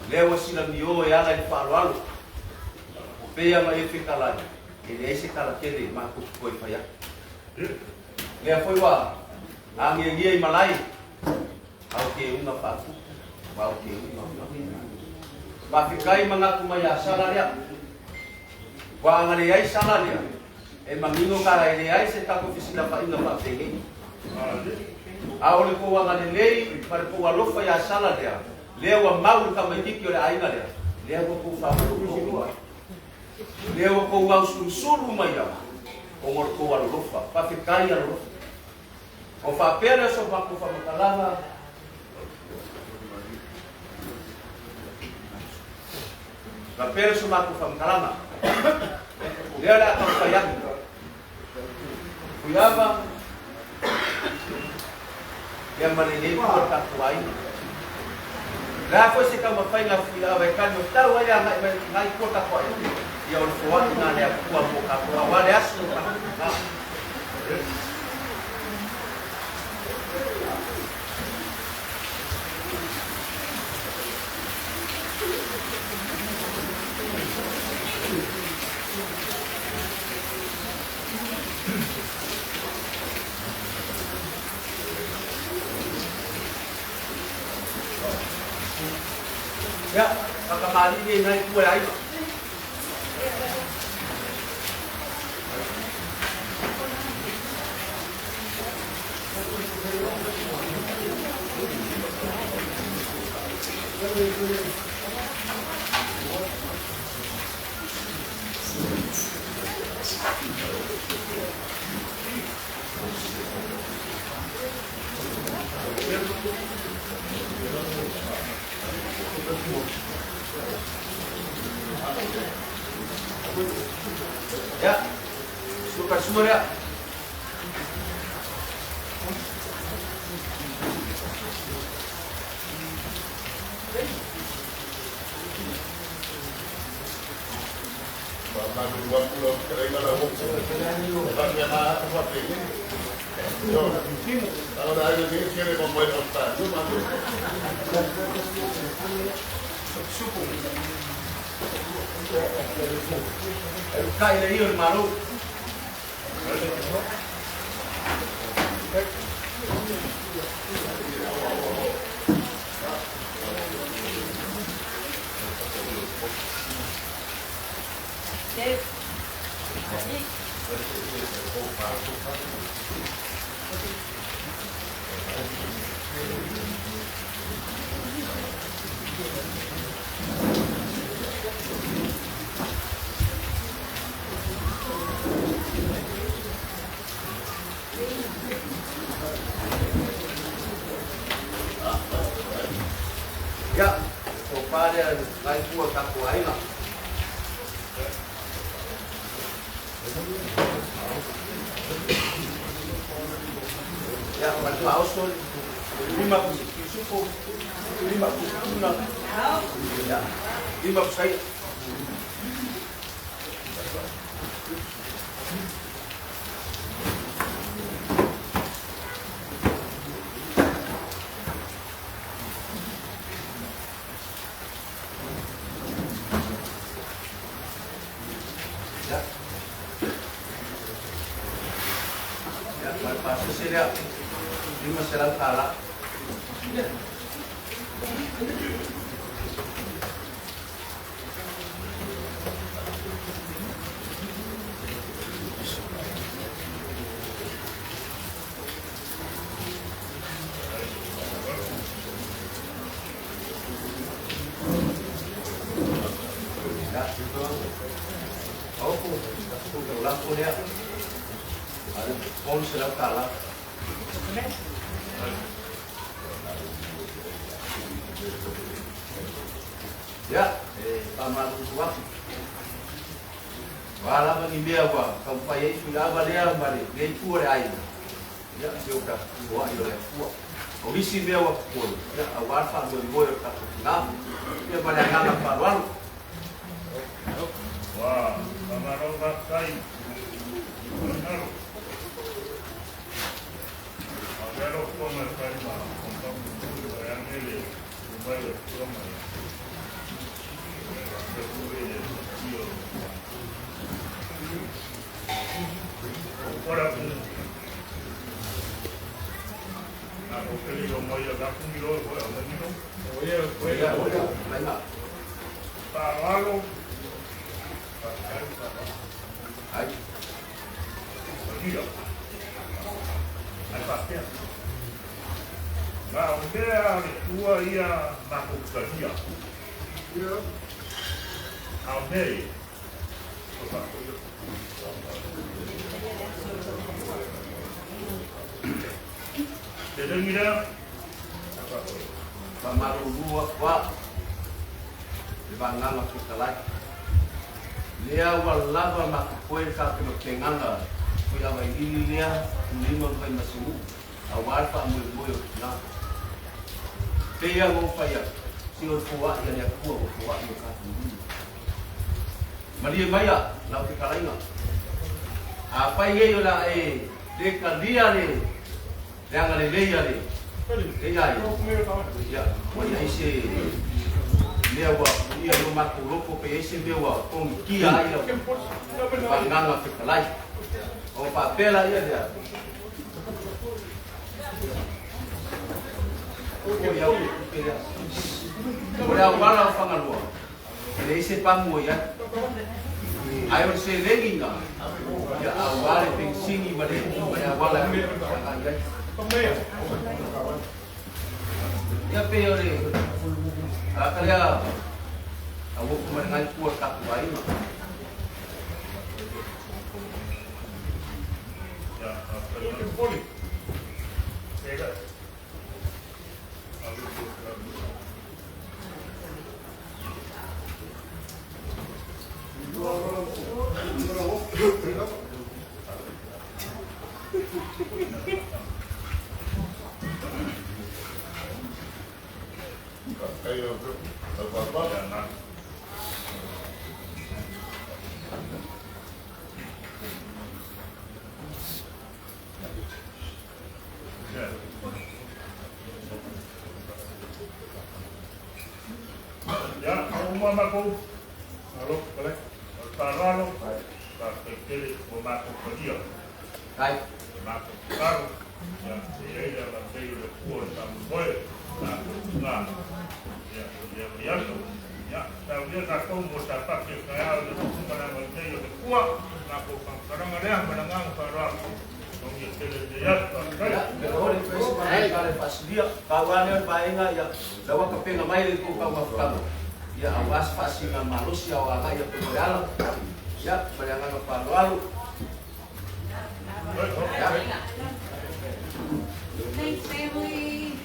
Lea ua silamio e ala i le faaaloalo o pei ona e fetalai. E leai se tala tele matou te toe fai atu. Lea foi ua agiagia i malae au teuga faatupu ma au teuga faafetai. Faafetai manatu mai ia Sala lea. Ua agalelei ai Sala lea, e manino tala e leai se tatou fesilafaiga faapenei. A o le tou agalelei ma le tou alofa ia Sala lea, lea ua mau le tamaitiiti o le aiga lea, lea ua tou faamalolo ai. Lea ua tou ausulusulu mai ai, ona o le tou alolofa. Faafetai alolofa. Ona faapea lea o so matou faamatalaga, faapea lea o so matou faamatalaga, lea o le a taumafai atu. Fuiava, ia ma lenei pua le tatou aiga. O le a foi se taumafaiga a Fuiava e talimatau ai le agai mai i tua tatou aiga, ia o le foaiga a le Atua mo tatou aua le aso o tatou tina. Ia, faatamalii nei nai tua e aiga. Ia, suka sua lea. Faamalulu atu lau fetalaiga Lauofo, e faapena atu faapenei. Ioe. A o le aiga nei e tele ma moe Ausetalia matou. Supu. E utai le ia o le Malo. Ia, tofa lea nai tua o tatou aiga. Ia, ma le faaoso lima pusupo, lima pusutuna, ia, lima pusaia. Ia, ia, ma le pasese lea, $500. Ia, Opo, lafo lea, $300. Ia, e faamalulu atu. O a lava ni mea ua taumafai ai Fuiava lea ma lenei itu o le aiga, ia, se o tatou foai o le Atua. O nisi mea ua totoe, ia, aua le faamoemoe o le tatou tina, ia ma le agaga faaaloalo. Ua faamalo faafetai Finagalo. Avea lau Afioga e fai ma faamaumauga vaeane le mai o le Afioga ia faapea foi le paia o le Ora ku na ko kele yo mai a ku ni ro ko a ni ro. O ia ko Ia, laina. Pa alo. Pa Ai. Ia. Ai pa pea. Ma o mea le tua ia ma ko kalia. A o mea ia. O pa ko ia. Te lengi lea. Pa ko ia. Faamalulua koa le vagaga fetalai. Lea ua lava mafofoe le tapenapenaga foi availili lea tulima ma faimasinu'u auā le faamoemoe o tinā. Pei aga ou fai atu, se o le foa'i a le Atua ua foa'i o tatou lima. Malie maia lau fetalaiga, afai nei o le a e lē talia le le agalelei a le le ia ia, ua i ai se mea ua uia ai lo matou loto pe i ai se mea ua togitia ai lau vagaga fetalai. Ona faapea laia lea, O i au le tupe lea. O le auala o Fagaloa, e leai se pamu o i ai. Ae o le seleni lena, ia auā le penisini ma le ma le auala e agai ai. Ia pei o le tagata lea tauofo mai lena itu o le tatou aiga. Ia, Faafetai lau Afioga. Lau faaaloalo. Ia, o uma matou, alo, o le faaaloalo, faafetai tele ua matou talia Ai. le matou tatalo. Ia, e i ai le agalelei o le Atua i le faamoemoe o tatou tina ia, i lea vaiaso. Ia, taulia tatou mo se apaki o taeao i le alofa ma le agalelei o le Atua. Matou faamatalaga lea ma le agaga faaaloalo. Manuia tele lenei aso. Faafetai. Ia, pe o le toe isi manatu le faasilia. Pau lava lea o le vaega, ia, la ua tapena mai le tou taumafataga, ia, aua se faasiligamalosi ao agai atu ma le ala. Ia, ma le agaga faaaloalo. Ia. Thanks, family.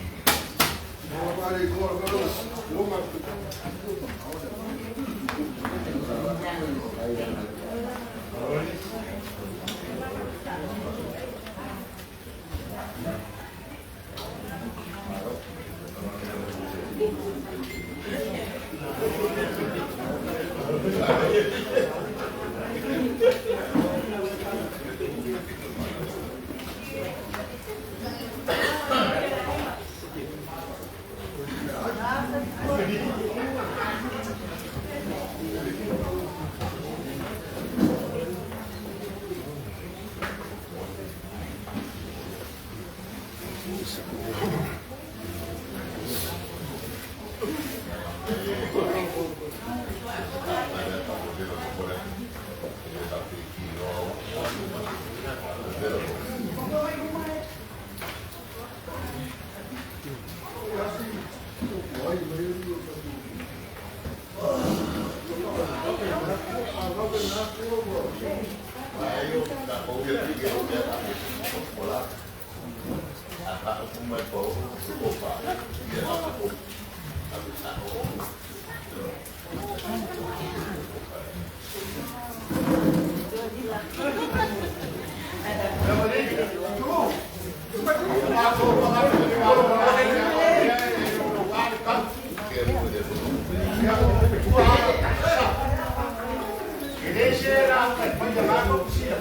E le se la ka pa ya ma ko si ya.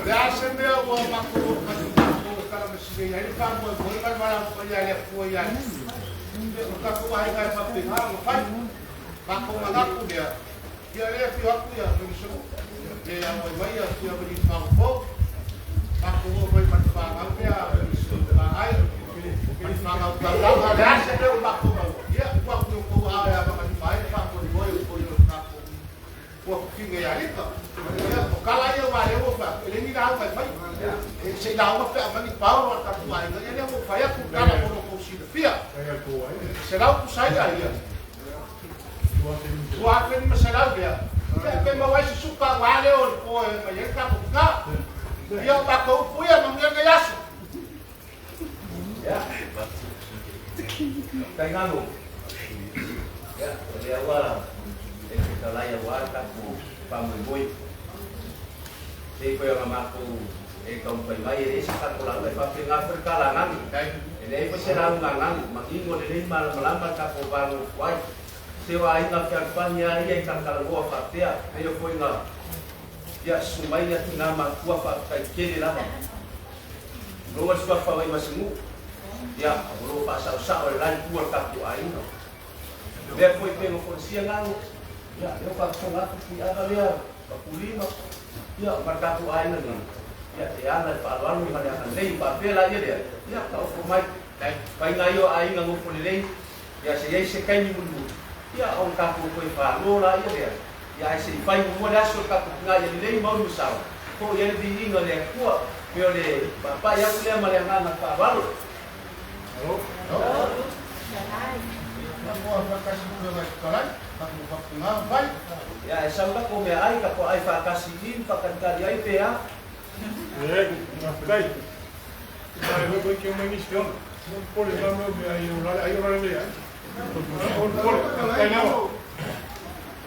Le a se me ua ma ko ma ko kala ma si ya ni pa mo ko ma ma la ko ya le ko ya. O ka ko ai ka pa pe ha mo fai. Ma ko ma la ko ya. Ia lea afio atu ia Felisulu, le auai mai ia Afia ma Lifagofou. Matou oo mai ma le fanau lea a Felisulu Vaai, ma le fanau taulaga. O le a se mea ua matou maua? Ia, tuu atu i outou aao e avagalima ai le faamoemoe o toe o le tatou ua fafine ia Lita. Ia, o tala ia aua lea ua ou fai atu, e leai ni lauga e faia. Se i lauga pe aumai ni paolo a le tatou aiga, ia lea ua ou fai atu le tala mo lo outou silafia. 100 pusa ia ia. 2500 lea. Ia, pe maua ai se suka aua lea o le po e mai ai le tatou tina. Ia, o matou upu ia, manuia lenei aso. Ia, faafetai Galo. Ia, o lea ua e fetalai aua le tatou faamoemoe. Pei foi ona matou e taumafai mai e leai se tatou lauga e faapena foi le talaganu. E leai foi se lauga a Galo, manino lelei malamalama le tatou va nofo ai. Se o aiga fealofani lava ia i talatalanoa faapea, pei o foi na ia susu mai ia tina matua faafetai tele lava. Loga le suafa mai Masinuu, ia, o lo o faasaosao e le la itu o le tatou aiga. Lea foi pei ona folasia Galo, ia, lea ua faafofoga atu Tuiava lea, Mapulima, ia, ma le tatou aiga nei, ia, e ala i le faaaloalo ma le agalelei faapea laia lea, ia, taofo mai. Faiga ia o aiga nofo lelei, ia, se i ai se taimi mulimuli, ia, ona tatou toe falo laia lea, ia, ae se i fai muamua le aso o le tatou tina ia lelei mauli ma sao, fo'i ai le viiga i le Atua, pei o le faapai atu lea ma le agaga faaaloalo. Ia, faatasi i le fetalai, tatou faapena ona fai. Ia, e sau lako meaai tatou aai faatasi i i ma faatalitali ai pe a. E, faafetai. Ai foi ke mai nisi ona. Pole la me me ai o la ai o la le ai. O pole, kai na.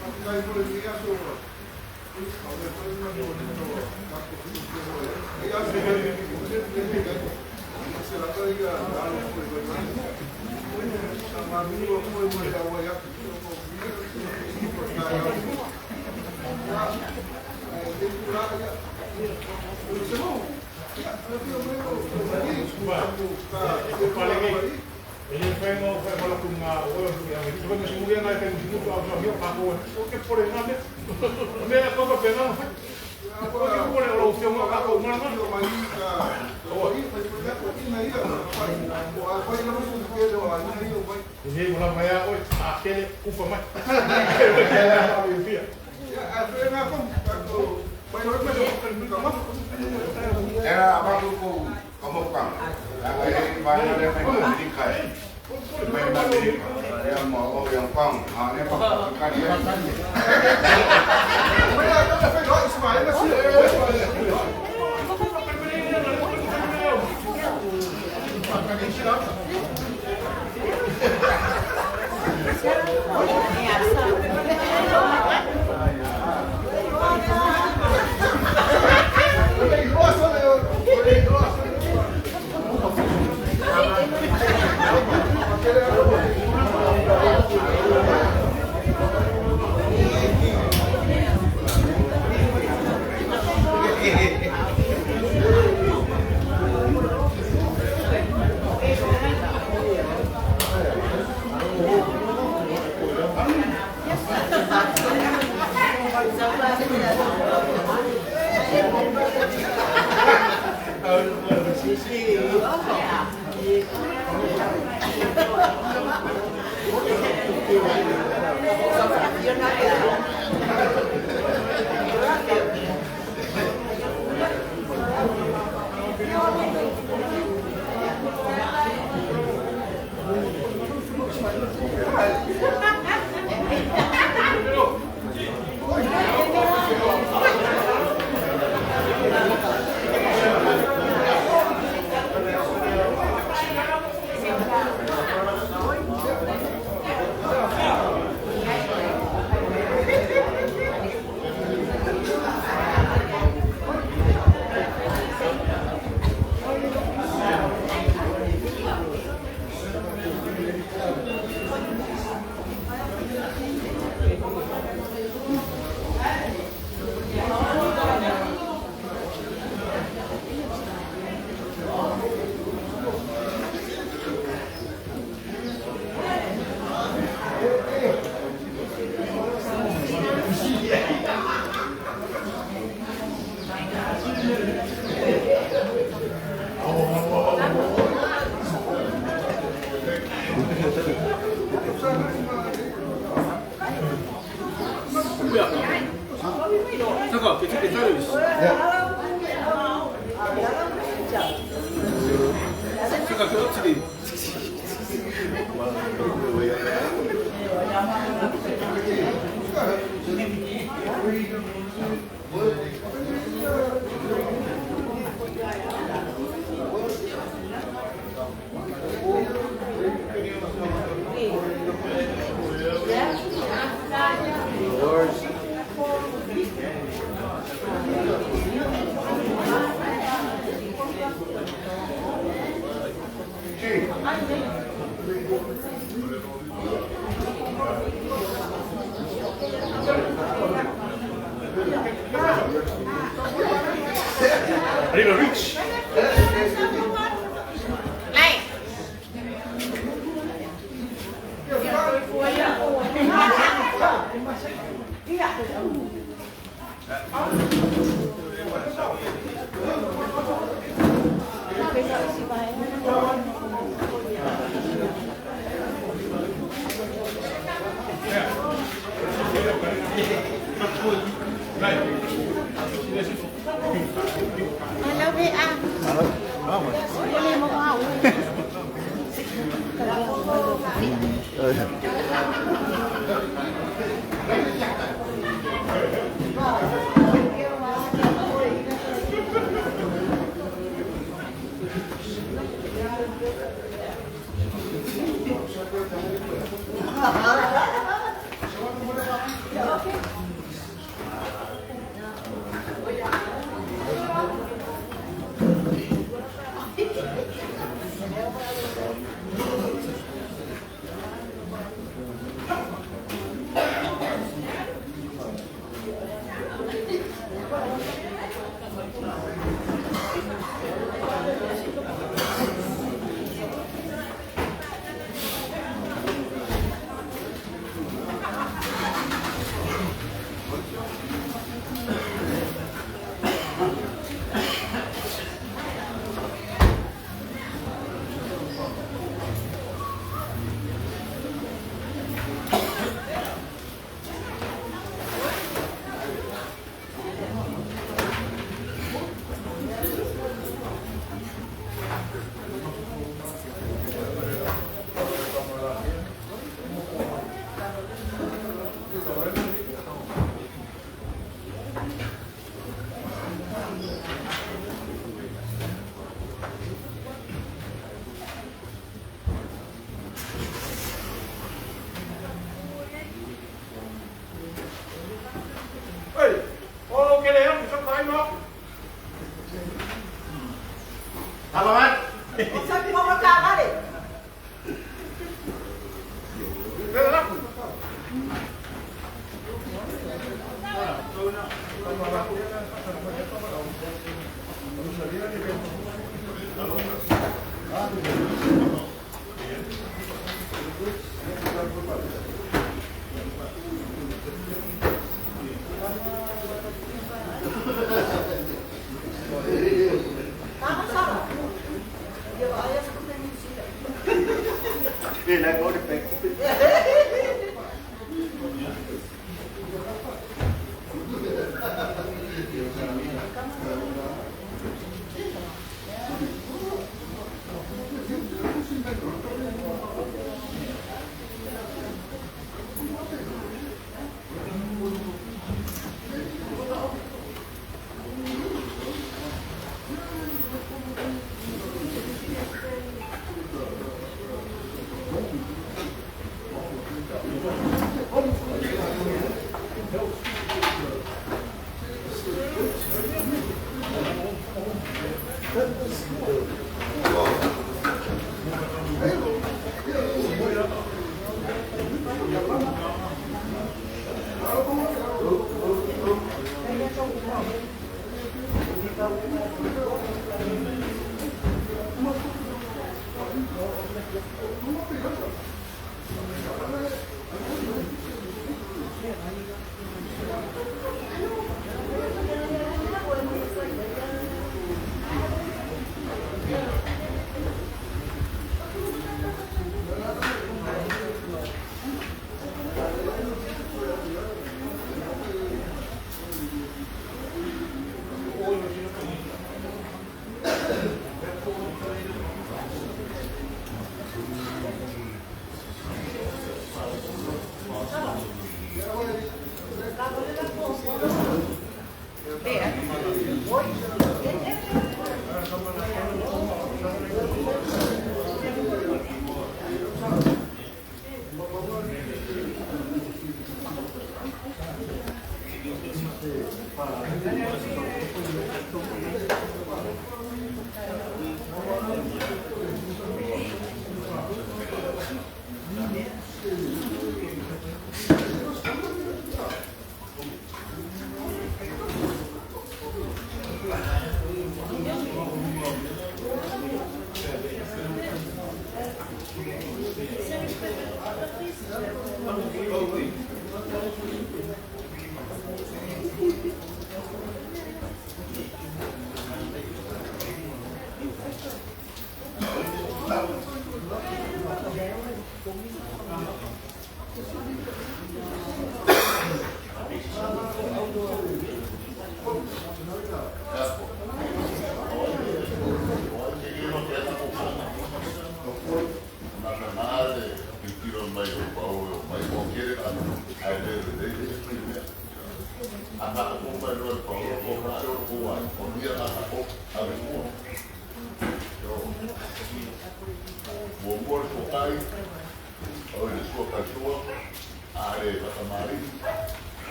Faafetai mo lenei aso. O le foi ma o le tatou ai aso se la ia alo foi mai sa manu foi mo le auai atu E le fai no fai mo la kunga o o ya me ko me singu nga ke singu ko au yo pa ko o ke pole na me. Me ko ko pe na. O ke pole o lo nga ka ko ma ma. E nei mo la mai o a kele upa mai. Era amatu ko kamoka. Aga e vai na le mai na Amerika e. Mai na Amerika. Ya mo o yang pang ha ne pa ka ni.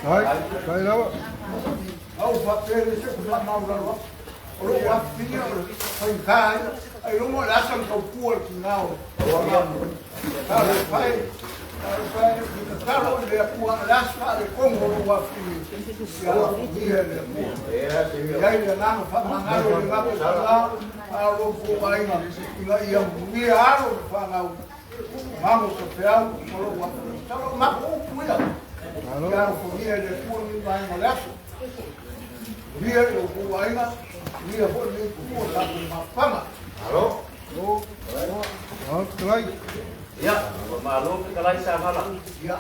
Ai, tai lava. Au faapea le se faamaulalo atu. O lou afifiga o le faigata ia, ailoga o le asa na tautua i le tina o Talofa e, talofa e, ou te tatalo i le Atua, o le aso faaletonu o lou afifina, ia alofagia e le Atua. E i ai le agaga faamagalo i le gafatia, a o lo outou aiga, ina ia manuia alo ma fanau, mamo tapeau ma lou afifina. Masalo o matou upu ia, ia alofagia e le Atua lenei vaega o le aso. Manuia i lo outou aiga, manuia foi lenei tupu o tatou mafutaga. Malo. Malo fetalai. Ia, ua malo fetalai Samala. Ia.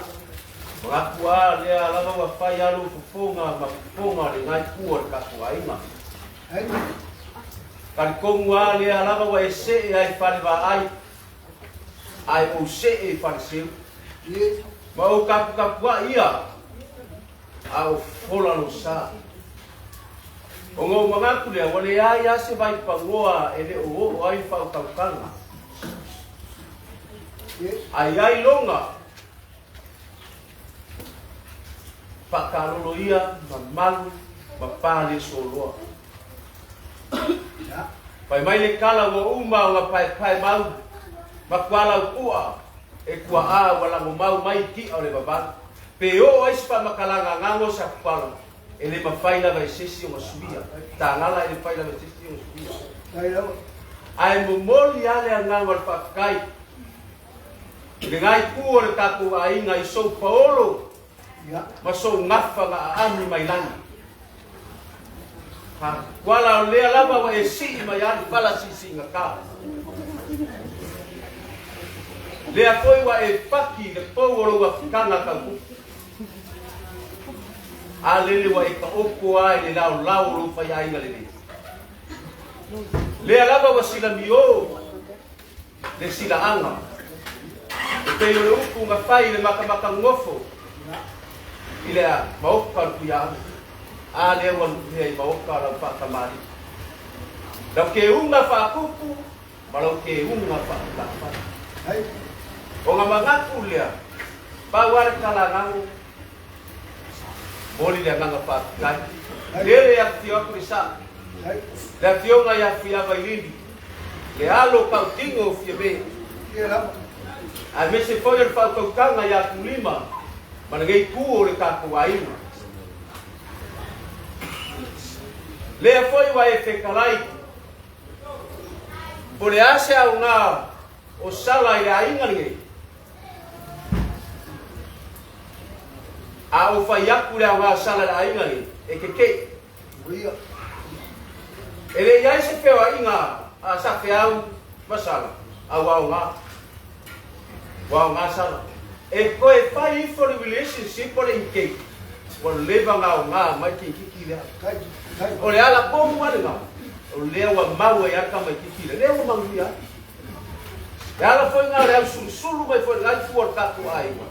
Manatu a lea lava ua fai a lou fofoga ma fofoga o le gaikua o le tatou aiga. Ai. Talitonu a lea lava ua e see ai fale vaai ae ou see i fale seu. Ie. Ma ou taputapuai ia a o fola lou sa. Ona ou manatu lea ua leai lava se vaipanoa e le o oo ai le faautautaga. Ae i ai loga faakalolo ia ma malu ma pa le soloa. Fai mai le tala ua uma ona paepae mau ma tualaupua e tuaa ua lagomau mai i ti'a o le vavau. Pe oo ai se faamatalaga gago sa pala, e le mafai lava e sesi ona suia. Tagala e le mafai lava e sesi ona suia. Ae momoli lava le agaga o le faafetai i lenai itu o le tatou aiga i sou paolo ma sou gafa na aami mai lagi. Ha, kuala o lea lava ua e sii mai lava le fala siisiigata. Lea foi ua e faki le pou o lou afutaga tautupu. A lele ua e taoto a i le laolao o lou faiaiga lelei. Lea lava ua silamiō le silaaga, e pei o le upu na fai i le makamakagofo i le maoka o le Tuiaana. A lea ua luʻea i maoka lau faatamalii, lau keuga faatupu ma lau keuga faatulafai. O na manatu lea, pau lava le talagago, momoli le agaga faafetai. Lele e afifio atu le saa, le afioga ia Fuiavailili, le alo tautino o Fiame, aemaise foi o le faautautaga ia Tulima ma lenei itu o le tatou aiga. Lea foi ua e fetalai, po o le a se aoga o sala i le aiga lenei, a ou fai atu le aoga o sala i le aiga lenei, e keke'i. E le i ai se feoaiga a Safeau ma Sala, a ua aoga. Ua aoga Sala. E toe fai ifo le relationship o le engage, ua leva ona aoga mai le teikitii lea. O le ala tonu lava lena, o lea ua mau ai lava le tamaitiiti lea, lea ua manuia ai. Le ala foi lena o le ausulusulu mai foi i lena itu o le tatou aiga,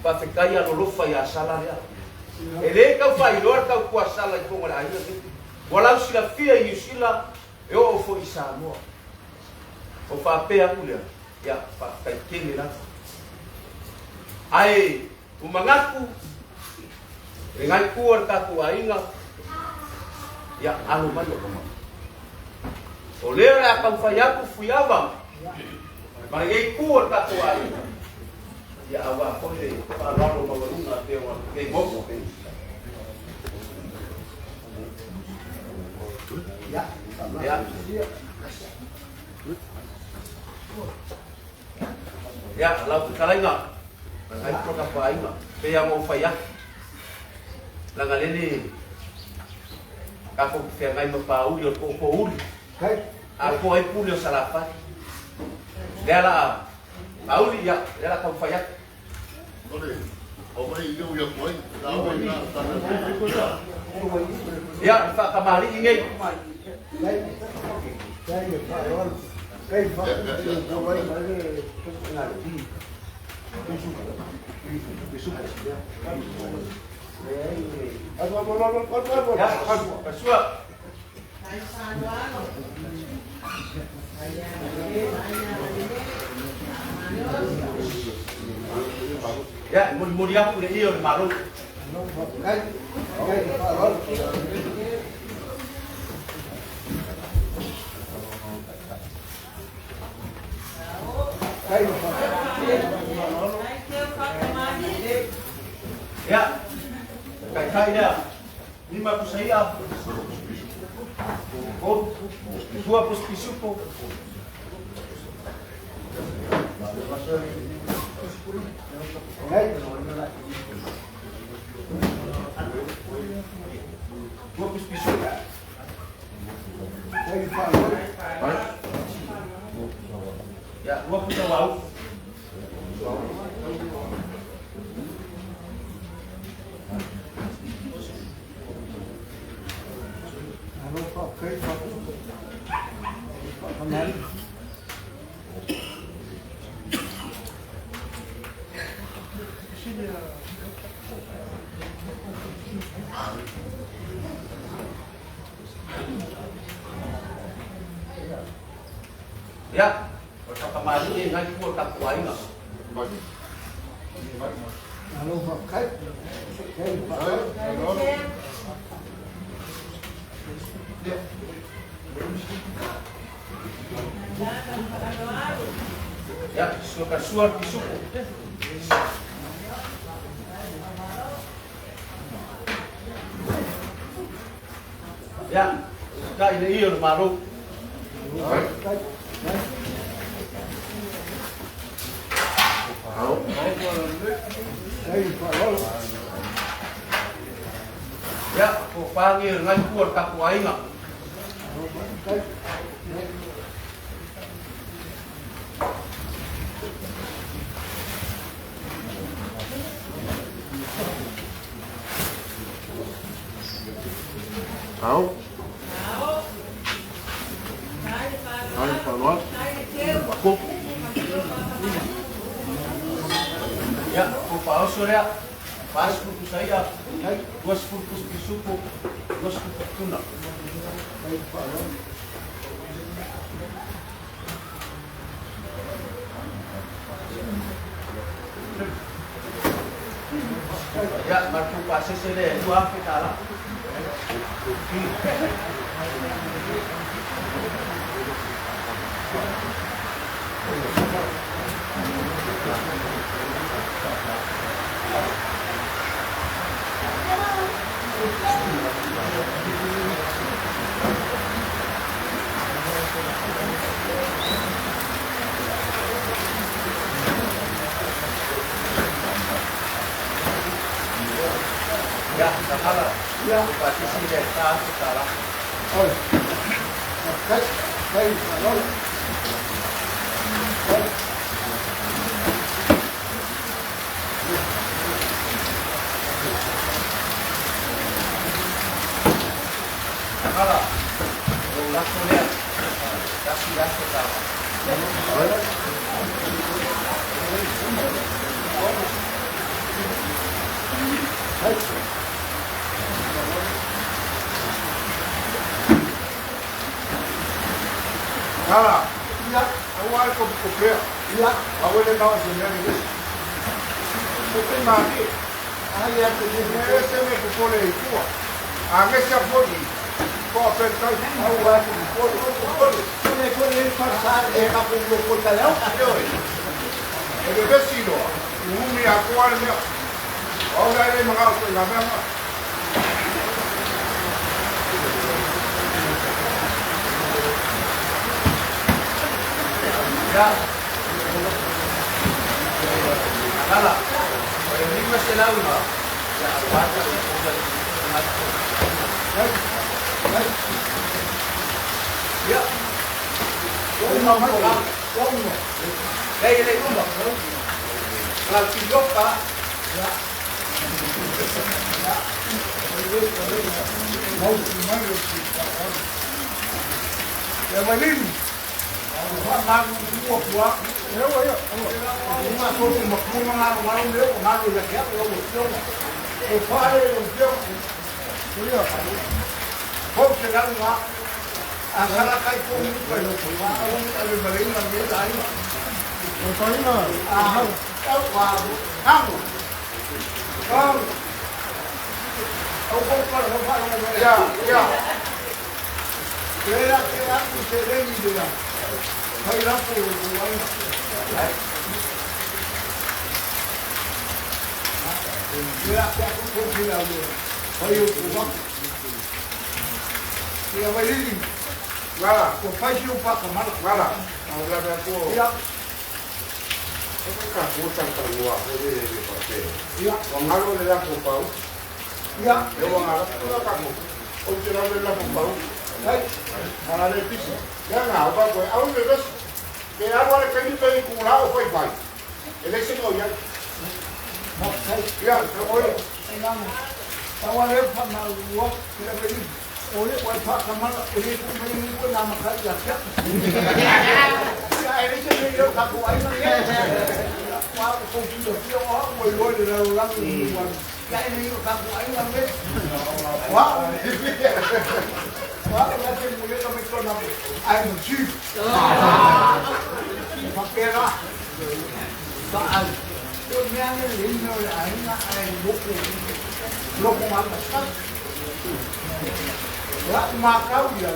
faafetai alolofa ia Sala lea. E le tau faailoa le tautua sala i totonu o le aiga lenei. Ua lausilafia i Niu Sila, e oo foi i Samoa. O faapea atu lea, ia, faafetai tele lava. Ae ua manatu i lenai itu o le tatou aiga, ia, alo mai o loma. O lea o le a taumafai atu Fuiava ma lenei itu o le tatou aiga, Ia aua foi le faaaloalo maualuga pei ona nei motu. Ia. Ia, lau fetalaiga, nai toka paaiga, pei lava ona ou fai atu, leaga lele tatou te feagai ma pauli o le tootoouli, a toa ai pule o Salafai. Lea la a Auli, ia, lea la taumafai atu. Ia, le faatamalii nei. Ia, pasua. Ia, e molimoli atu le ia o le Malo. Ia, taitai lea, lima pusa ia, tolu, lua pusa pisupo. Lua pusa pisupo. Ia, lua pusa uauu. Ia, o le faakamali'i e nai fua o le tatou aiga. Ia, sua ka sua le pisupo. Ia, ta'i le ia o le Malo. Ia, tofagia e lenei itu o le tatou aiga. Ia, tofa oso lea, 40 pusa i'a, 20 pusa pisupo, 20 pusa tuna. Ia, ma le tuupasese lea e 2,000 tala. Ia, sahala, tuupasese lea e 4,000 tala. Sahala, o lafo lea, 1,000 tala. Kala, aua e ko ko pea. Aua le nao se mea ni wisi. Ko te mani. Ai a te ne se me ko pole i tua. A nge se poli. Ko a pe kai. Aua e ko pole ko pole. Ne ko le farsa e ka ko ko ta leo. E le vesi loa. Umi a ko ale mea. Au la le mga ko la mea. Ia, sahala, o le 500 ia, auā tasi Ia, uma uma. Lei le uma. La pilota. Ia mai lini. Au ko pa ro pa ro me. Ia, ia. Le la ke aku se lengi de la. Fai la ko ko ai. Le la ke aku ko ki la le. Fai o ko wa. Ia vai lili. Ngala, Ko fai si o pa ka mala. ngala. Au la mea ko. Ia, O ka ko tang pa lua, o le le pa pe. ia, Wa ngalo le la ko pau. ia. E wa ngalo la ka ko. O te la le la ko pau. Hai. Ala le pisi. Ya nga, o pa ko. Au le ves. Ke alu ale kani pe ku la o fai fai. E le se no ya. Ma sai. Ya, o le. Nanga. Tawa le pa ma ua, ia vai lili. O le wai pa ka mala, e le ku mai ni ko na maka ia kia. Ia e le se me yo ka ko ai na ia. Wa ko ki do ki o o lo le la la ni wa. Ia e le yo ka ko ai na me. Wa. Wa la te mo le ka me ko na. Ai mo chi. Pa pera. Pa ai. O mea ne le no le ai na ai loko. Loko ma ka. La ma kau ia.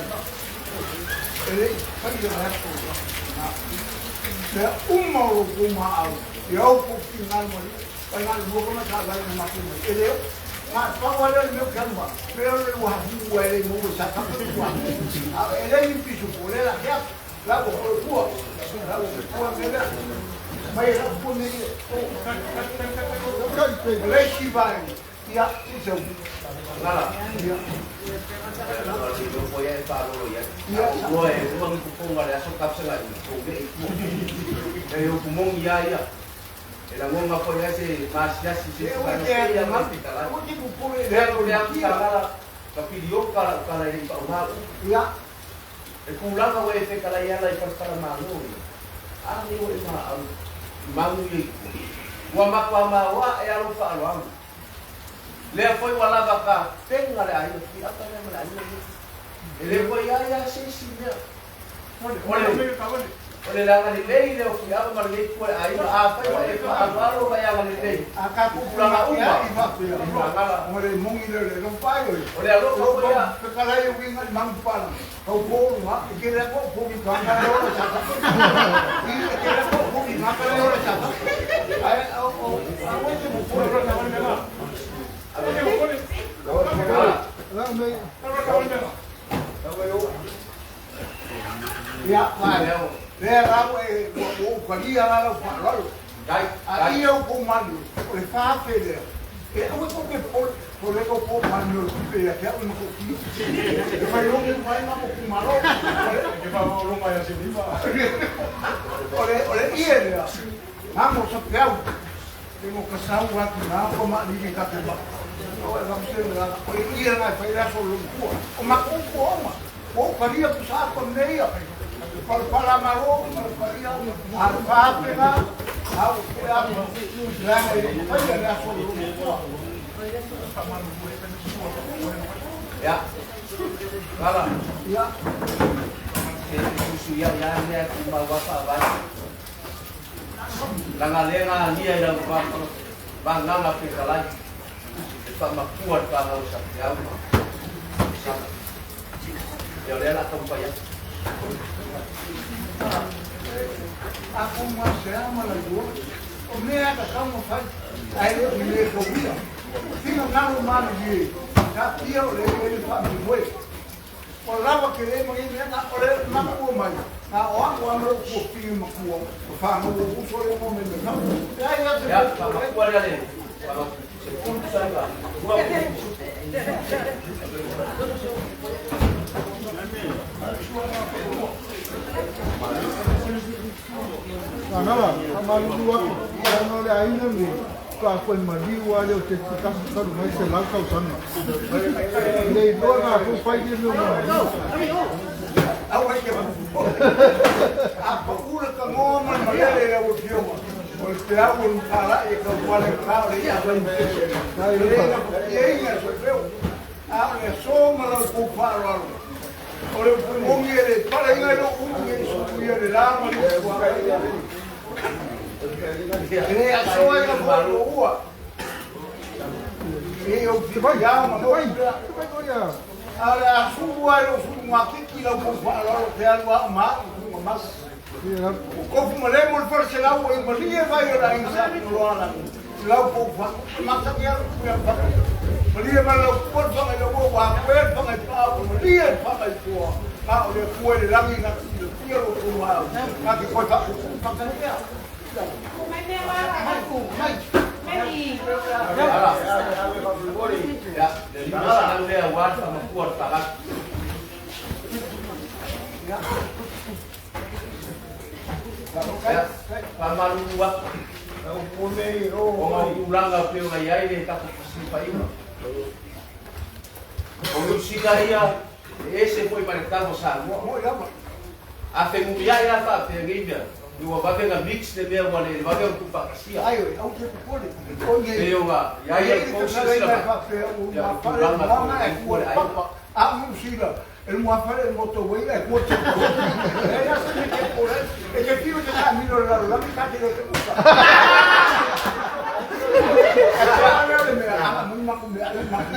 E le fai ia la ko. Le uma o ko ma au. Ia o ko ki ngā mo. Pai ngā mo ko ma ta la ma ko mo. E le ma pa wa le me ka ma. Me le wa hu wa le mo sa ka ko wa. A e le ni pisu ko le la kia. La ko ko ko. La ko ko me la. Mai la ko me. Le si vai. Ia i se. Ngala. Ia. Le lo po ia e pa lo ia. Ia. Ua e ua ngi kuponga le aso kapsela i ko me i ku. E o kumong ia ia. E la ngonga po ia se masiasi se E se o ka ke ia ma. ma pikala. O ke ku le Le lo le ka la ka pili o ka ka la i pa o ha. Ia. E kulanga o e te kala ia la i para mango. A ni o e ma au mangu i ku. Ua makua ma wa e alo fa alo amu. Lea foi ua lava ka tenga le ai fi ata le ma le ai. E le foi ia ia se si mea. O le langa ni lei le o fi ata ma le ku ai a fai wa e fa alo ma ia le lei. A ka ku Kulanga uma. i fa pia. Ngala. O le mongi le le no pai o. O le alo ko ia. Ka kala i winga mang pala. Kau ko ma ke le ko ko ki ka ka le ora sa. I ke le ko ko ki ka le ora sa. Ai o o a o te mo ko ro na na. Ngala. La me. Ia mai. Le ra e o ka ia la la fa lo. Dai. A ia o ko manu, o le fa fe le. E o ko ke po po le ko po manu o pe ia ke o ko ki. E fai o ke mai ma ko ku malo. Ke fa o longa ia se lima. O le ia le. Mamo sa peau. E mo ka sau wa ki na ko ma ni ka te ba. O e va se la o le ia na fai la so lo ku. O ma ko ko ma. O ka ia ku sa ko ne ia. Pa pa la malo, pa ia a fa pe na. Au ke a la e fai la so lo ku. Ya. Ngala. Ia. Se kusu ia ia mea ku ma wa fa vai. Langa lenga nia ira ba ba nganga pe kalai. E fa ma kua pa ngau sa te au. Sa. Ia le la kampa ia. A ko ma se ama la go. O mea ka kamo fai. Ai le le ko ia. Tinga ngalo ma ni. Ka pia o le le fa mi moe. O lava ke le mo ni na o le ma ko mai. Na o a ko amro ko pi ma ko. O fa no o so le mo me na. Ai ya se Ya fa ma kua le le. Fa ma se kun sa ka. Ua ku. Ngala, amalu wa ko. No le ai na me. Ka ko ma li wa le o te ka ka ru mai se la ka usanga. Le do na ko fai ni no mo. Au ai ke a pa ura ka mo ma ma le le o fio. O te au un pala e ka wale ka le ia ba ni. Ai le na e ia so feo. A le so ma la ko pa ro. O le mongi le para inga no u ngi so ia le la ma le wa. E a so ai ka ua. A o le a sulu ai lou sulugatiki lau pou faaaloalo te alu ao ma au i luga mau. Ua tofu ma lemo le faleselau ua i malie vai o le aiga Sa Pigoloa lagi i lau pou faa masani alu i mea faa. Malie ma lau pua le faga i lau ua ua le faga i paa ua malie le faga i pua. Na o le Atua i le lagi na te silafia lo outou mau. Na te toe faapuupuu faatasi. Mai, mai. Ia, le 500 lea aua le faamakua o le faalalu. Ia, faamalulu atu ona o tulaga e pei ona i ai le tatou fesilafaiga. O Niu Sila ia, e ese foi ma le tau o Samoa. A fenumiai la faapea nei mea, ua vave ona mix le mea ua le vave ona tuufaatasia. Pei ona i ai a outou silasila mai, ia o tulaga foi e fua le aiga. A o Niu Sila, e lumafale le motorway ae tua te e ia se me te pole e te fiu te taamilo i le lalolagi ta te le te usa e te ale o le mea aga mui maku mea ale maku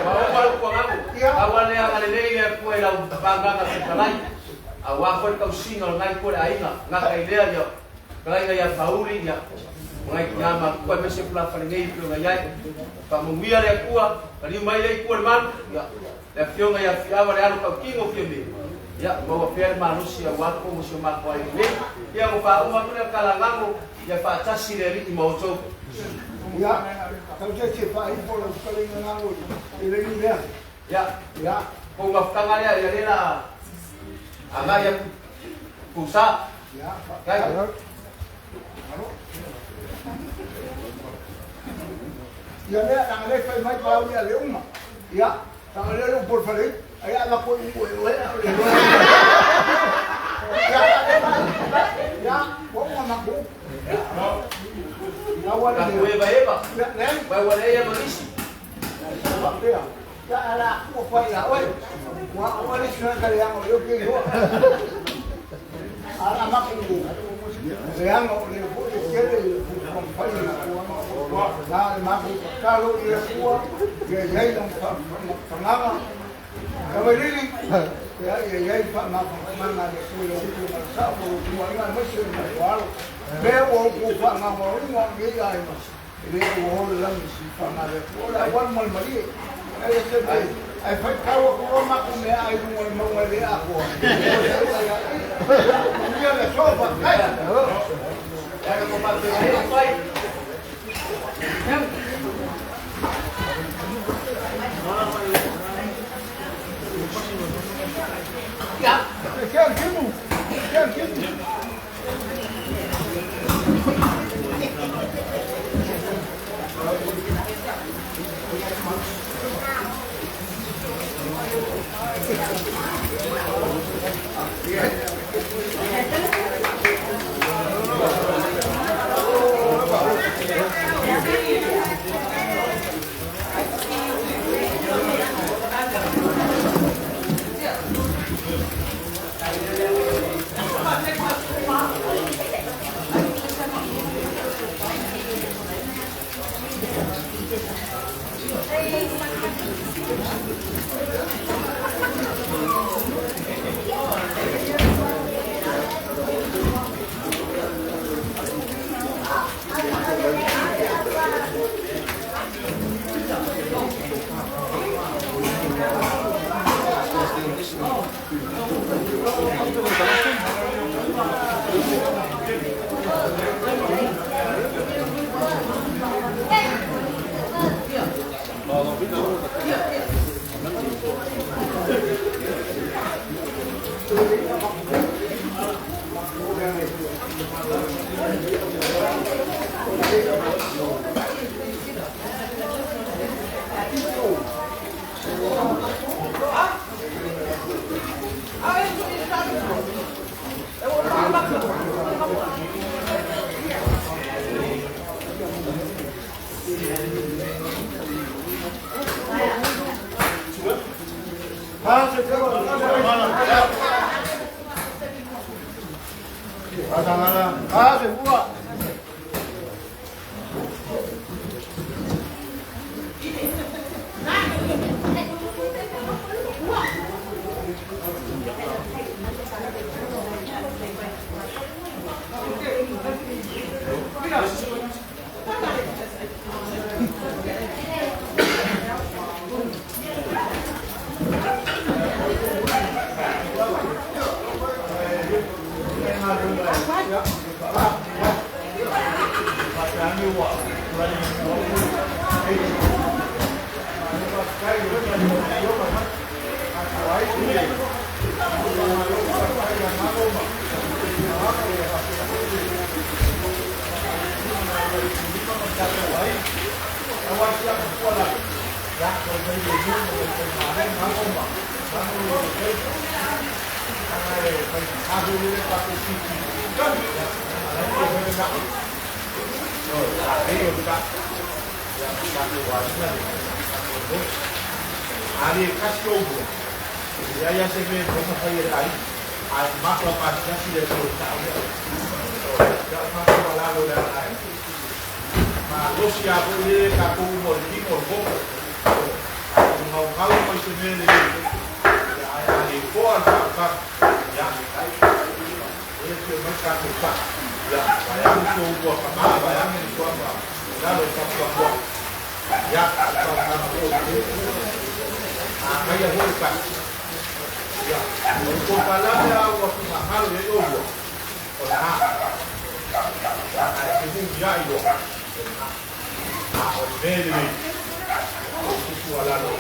Ma oo mai upu agago, aua le agalelei le Atua i lau vagaga fetalai, aua foi le tausiga o lenai itu o le aiga, gata i lea ia fetalaiga ia Fauli, ia ma nai tina matutua aemaise tulafale nei e pei ona i ai. Faamanuia le Atua, taliu mai lea itu o le malu, ia le afioga ia Fiava le alo tautino o Fiame, ia maua pea le malosi aua le pomo o si o matou aiga nei. Ia ua faauma atu lea talagago, ia faatasi le Alii ma outou. Ia, tau te te faaifo lau fetalaiga gago i le lagi lea. Ia, Ia, kou mafutaga lea, ia lea la agai atu kou sa. Ia, Kai. Ia lea, leaga lea fai mai paau ia le uma. Ia, leaga lea le upu o le fale, ai a lako i upu e oe a o le loa. Ia, ia, ua uma maku. Ia, ua le Tatou evaeva, Ia, le. vai ua leai ma nisi. Faapea. Ia, ala ua fai ia oe. Ua ua le sina le anga o le ke loa. Ala maku. Le anga o le foi e kele i le fai le la le maku talo i le kua ia ia na fanganga. Ka vai lili. Ia ia ia fa ma fanganga le kua le ku ma sa mo ku ai ma se ma walo. Me o ku fa nga mo inga ngi ai ma. Le o ho la mi si fa nga le ku la wan mal mali. Ai se ai fai kau ku ro ma ku me ai mo mo le a ko. Ia le sofa kai. Ia ko pa te fai. Ia, ke kimu. Ke kimu. Pa se te Pa se fua. Ya, ko mai le ni mo ko ma le ma ko ma. Ma mo le le. Ai fai a ho le pa ko si si. Ya, ala ko le na. No, a e o ka. Ya, ka ko wa na le. Ali kasi o bo. Ya ya se me ko ma fai le ai. Ai ma ko pa si si le so ta o. Ya ma ko la lo la ai. Ma lo si a ko le ka ko mo le mo ko. Ngau ngau mai se me le. Ya ai ko al ka ka. Ya ai. E se ma ka ko pa. Ya ba ya ko ko ka ma ba ya me ko ba. La lo ka ko ko. Ya ka ka ko. A mai a ho ka. Ya, o ko pala ya o ko ma ha le o o. O na. A e se ya i o. A o me le. O ku ala lo.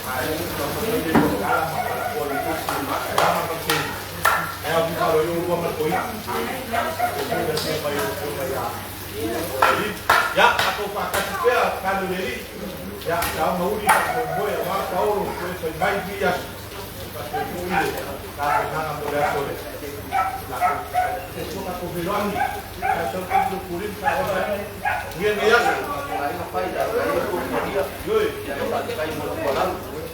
A e ko ko le ko ala ma pala ko le ko si ma ala ma ko se. E a ku lo yo ko ma ko i. O ko se ma yo ko ma ya. Ya, a ko pa ka te ka lo le. Ya, ka ma uri ka ko ya ma ka o ko se mai dia. Ka ka mo le ko le. La ko ka ko velo ni. Ka to ko kurin ka o sa. Bien ya. Ai ma fai da ai ko dia. Yo. Ya pa kai mo ko la.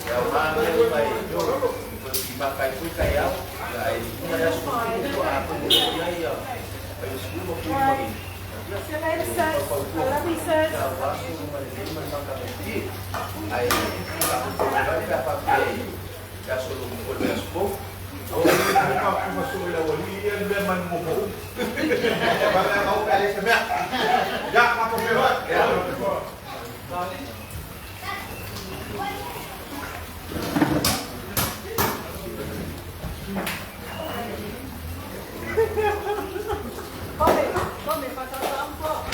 Ya ma me pai. Ma kai ku kai ya. Ai ma ya su ko a ko ya ya. Ai su mo ku ma ni. See you later, sis. I love you, sis. Ya wa su ma le ma sa ka me. Ai ka ka pa pe. Ya so lo mo le su. O ka ko ma su la wali ya le man mo ko. Ba la ka o ka le se me. Ya ma ko me va. Ya. Come, come, patata un po'.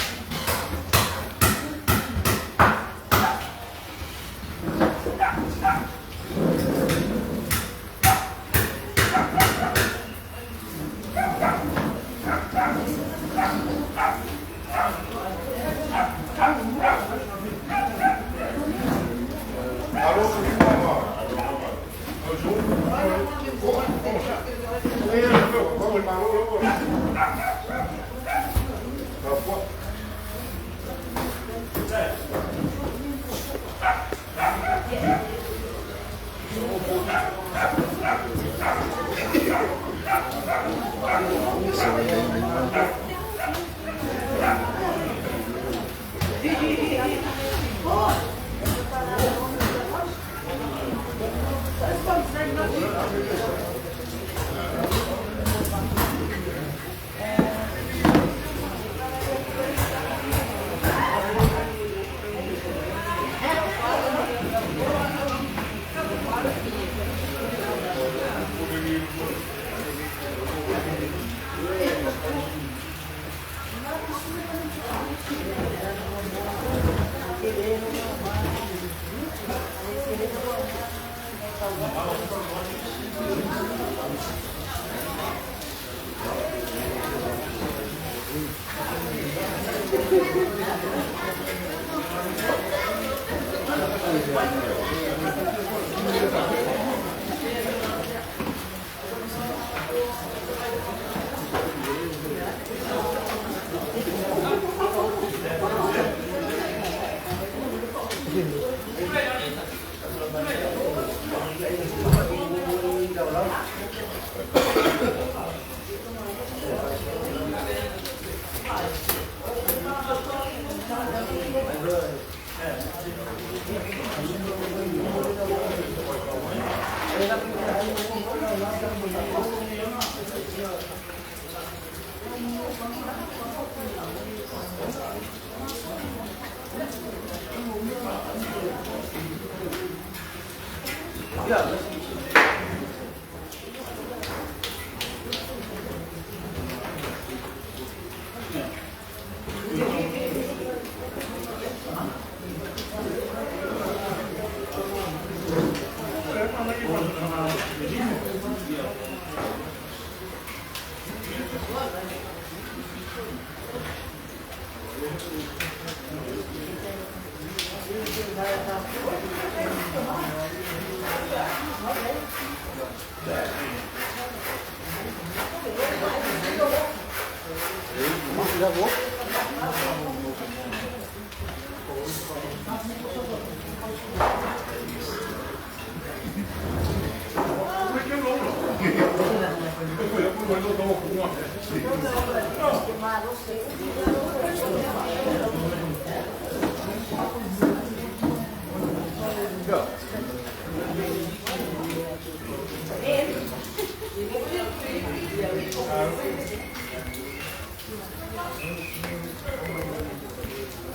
Thank